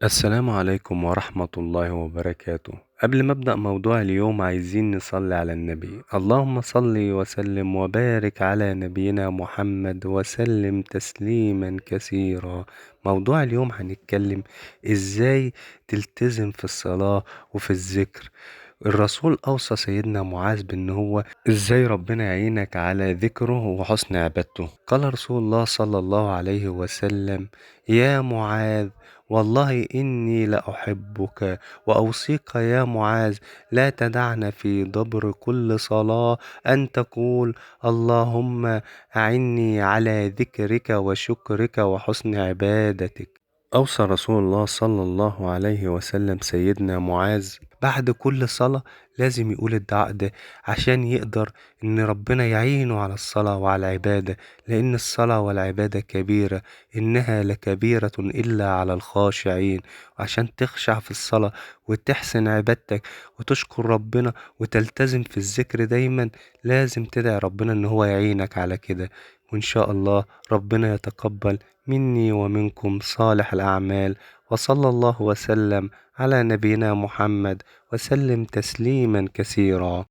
السلام عليكم ورحمة الله وبركاته. قبل ما أبدأ موضوع اليوم عايزين نصلي على النبي. اللهم صل وسلم وبارك على نبينا محمد وسلم تسليما كثيرا. موضوع اليوم هنتكلم ازاي تلتزم في الصلاة وفي الذكر. الرسول أوصى سيدنا معاذ بأن هو إزاي ربنا يعينك على ذكره وحسن عبادته. قال رسول الله صلى الله عليه وسلم: يا معاذ والله إني لأحبك، وأوصيك يا معاذ لا تدعنا في دبر كل صلاة أن تقول اللهم أعني على ذكرك وشكرك وحسن عبادتك. أوصى رسول الله صلى الله عليه وسلم سيدنا معاذ بعد كل صلاة لازم يقول الدعاء ده عشان يقدر إن ربنا يعينه على الصلاة وعلى العبادة، لأن الصلاة والعبادة كبيرة، إنها لكبيرة إلا على الخاشعين. وعشان تخشع في الصلاة وتحسن عبادتك وتشكر ربنا وتلتزم في الذكر دايما، لازم تدعي ربنا إن هو يعينك على كده. وإن شاء الله ربنا يتقبل مني ومنكم صالح الأعمال، وصلى الله وسلم على نبينا محمد وسلم تسليما كثيرا.